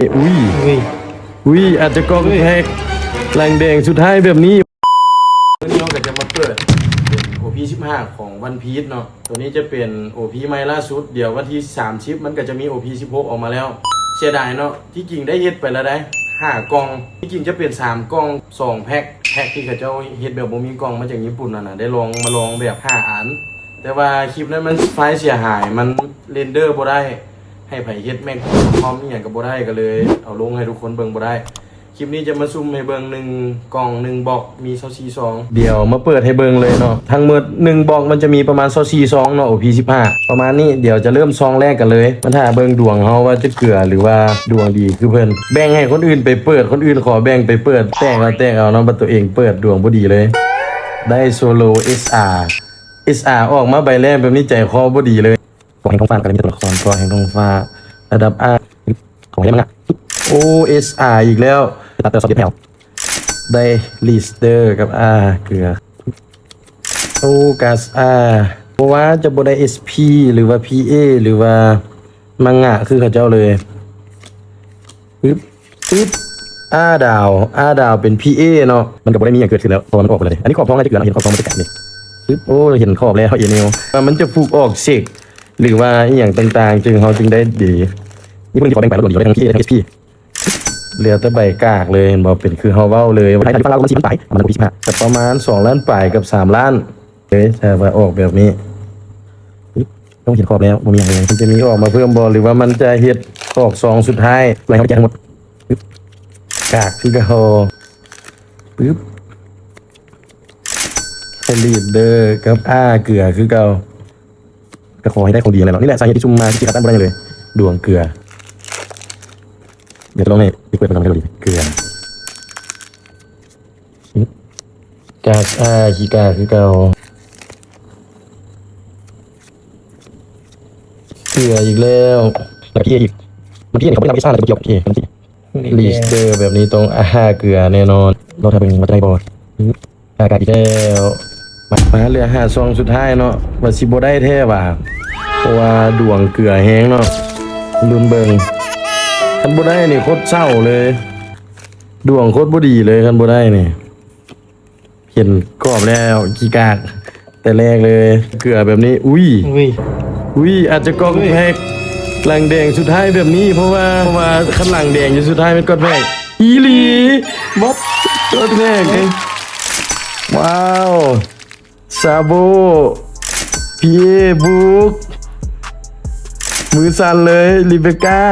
ເອະ ອຸ້ຍ ອຸ້ຍ ອຸ້ຍ ອາດຈະກອງແຕກ ຫຼັງແດງສຸດທ້າຍແບບນີ້. ມື້ນີ້ເຮົາກໍຈະມາເປີດເປັນ ໂອ ພີ ສິບຫ້າ ຂອງ One Piece ເນາະ. ຕົວນີ້ຈະເປັນ ໂອ ພີ ໃໝ່ລ່າສຸດ. ດຽວວັນທີ ສາມສິບ ມັນກໍຈະມີ ໂອ ພີ ສິບຫົກ ອອກມາແລ້ວ. ເສຍດາຍເນາະ, ທີ່ຈິງໄດ້ເຮັດໄປແລ້ວໃດ໋ ຫ້າກ່ອງ, ທີ່ຈິງຈະເປັນ ສາມກ່ອງ ສອງແພັກ, ແພັກທີ່ເຂົາເຈົ້າເຮັດແບບບໍ່ມີກ່ອງມາຈາກຍີ່ປຸ່ນຫັ້ນນະ, ໄດ້ລອງ ມາລອງແບບ ຫ້າອັນ. ແຕ່ວ່າຄລິບນັ້ນມັນໄຟລ໌ເສຍຫາຍ, ມັນເຣນເດີບໍ່ໄດ້, ໃຫ້ໃຜເຮັດແມັກຄອມອີ່ຫຍັງກໍບໍ່ໄດ້, ກໍເລີຍເອົາລົງໃຫ້ທຸກຄົນເບິ່ງບໍ່ໄດ້. ຄລິບນີ້ຈະມາຊຸ່ມໃຫ້ເບິ່ງ ໜຶ່ງກ່ອງ ໜຶ່ງບັອກ ມີ ຊາວສີ່ຊອງ. ດຽວມາເປີດໃຫ້ເບິ່ງເລີຍເນາະ. ທັງໝົດ ໜຶ່ງບັອກ ມັນຈະມີປະມານ ຊາວສີ່ຊອງເນາະ, ໂອ ພີ ສິບຫ້າ ປະມານນີ້. ດຽວຈະເລີ່ມຊອງແລກກັນເລີຍ, ມາຖ້າເບິ່ງດວງເຮົາວ່າຈະເກືອ ຫຼືວ່າດວງດີຄືເພິ່ນ. ແບ່ງໃຫ້ຄົນອື່ນໄປເປີດ, ຄົນອື່ນຂໍແບ່ງໄປເປີດ, ແຕກແລ້ວແຕກເອົາເນາະ, ບັດຕົວເອງເປີດດວງບໍ່ດີເລີຍ. ໄດ້ໂຊໂລ ເອສອາ ເອສອາ ອອກມາໃບແລກແບບນີ້ ໃຈຄໍບໍ່ດີເລີຍ. ເກາະແຫ່ງທ້ອງຟ້າ ແລ້ວກໍໄດ້ມີແຕ່ຕົວລະຄອນ ເກາະແຫ່ງທ້ອງຟ້າ ລະດັບ R ຂອງໄດ້ມັງງະ ໂອ ເອສອາ ອີກແລ້ວ ຕັດແຕ່ຊອບເດັດແຖວ ໄດ້ Leader ກັບ R ເກືອ ໂອ ກາສ R ບໍ່ວ່າຈະບໍ່ໄດ້ ເອສ ພີ ຫຼືວ່າ ພີ ເອ ຫຼືວ່າມັງງະຄືເຂົາເຈົ້າເລີຍ. ປຶບ ປຶບ R ດາວ R ດາວເປັນ ພີ ເອ ເນາະ. ມັນກໍບໍ່ໄດ້ມີຫຍັງເກີດຂຶ້ນແລ້ວ ເພາະວ່າມັນອອກໄປແລ້ວເດ້. ອັນນີ້ຂອບທ້ອງອາດຈະເກືອເນາະ, ເຫັນຂອບທ້ອງມັນຈະແຕກນີ້. ປຶບ ໂອ້ ເຫັນຂອບແລ້ວ ເອເນວ ມັນຈະຟຸກອອກເຊັກ ຫຼືວ່າອີ່ຫຍັງຕ່າງໆ ຈຶ່ງ ເຮົາຈຶ່ງໄດ້ດີ. ນີ້ເພິ່ນຊິຂໍແບ່ງໄປລະດວງດີ ໄດ້ທັງ ພີ ເອ ທັງ ເອສ ພີ ເຫຼືອແຕ່ໃບກາກເລີຍ ເຫັນບໍ່? ເປັນຄືເຮົາເວົ້າເລີຍ ໄທ ທາງຝັ່ງລາວກໍມັນສີ່ພັນປາຍ ປະມານຫົກສິບຫ້າ ກໍປະມານສອງລ້ານປາຍກັບສາມລ້ານເລີຍ ຖ້າວ່າອອກແບບນີ້. ປຶບ ຕ້ອງເຫັນຂອບແລ້ວ ບໍ່ມີຫຍັງເລີຍ. ມັນຈະມີອອກມາເພີ່ມບໍ່ ຫຼືວ່າມັນຈະເຮັດອອກຊອງສຸດທ້າຍ ໄລ່ເຮົາໄປແຈກທັງໝົດ. ປຶບ ກາກຄືເກົ່າ. ປຶບ Leader ກັບ R ເກືອຄືເກົ່າ. ກໍຂໍໃຫ້ໄດ້ຂອງດີນັ້ນແຫຼະເນາະ. ນີ້ແຫຼະສາເຫດທີ່ຊຸ່ມມາ ຊິຄັດຕັ້ງບໍ່ໄດ້ຫຍັງເລີຍ ດວງເກືອ. ດຽວຈະລອງໃຫ້ອີກເປີດເບິ່ງກັນ ເກືອ ກາສ R ຂີ້ກາຄືເກົ່າ. ເກືອອີກແລ້ວ ແລ້ວກໍ ພີ ເອ ອີກ. ມັນ ພີ ເອ ນີ້ ເຂົາບໍ່ໄດ້ນັບ ເອສ ອາ ນະ ແຕ່ບໍ່ກ່ຽວ ເອ ມັນ ພີ ເອ Leader ແບບນີ້ຕ້ອງ R ເກືອແນ່ນອນ. ລໍຖ້າເບິ່ງວ່າຈະໄດ້ບໍ່. ອາກາດອີກແລ້ວ. ມາ ມາເຫຼືອຫ້າຊ່ອງສຸດທ້າຍເນາະ ວ່າຊິບໍ່ໄດ້ແທ້ຫວາ ເພາະວ່າດວງເກືອແຮງເນາະ. ລຸ້ນເບິ່ງ ຄັນບໍ່ໄດ້ນີ້ໂຄດເສົ້າເລີຍ ດວງໂຄດບໍ່ດີເລີຍ ຄັນບໍ່ໄດ້ນີ້. ເຫັນຂອບແລ້ວຂີ້ກາກແຕ່ແລກເລີຍ ເກືອແບບນີ້. ອຸ້ຍ ອຸ້ຍ ອຸ້ຍ ອາດຈະກອງແຕກ ຫຼັງແດງສຸດທ້າຍແບບນີ້ ເພາະວ່າ ເພາະວ່າຄັນຫຼັງແດງຢູ່ສຸດທ້າຍແມ່ນກອດແຕກ. ອີ່ຫຼີ ບັດ ກອດແຕກເດ້. ວ້າວ ຊາໂບ ພີ ເອ ບຸກ ມືສັ່ນເລີຍ ເຣເບກາ.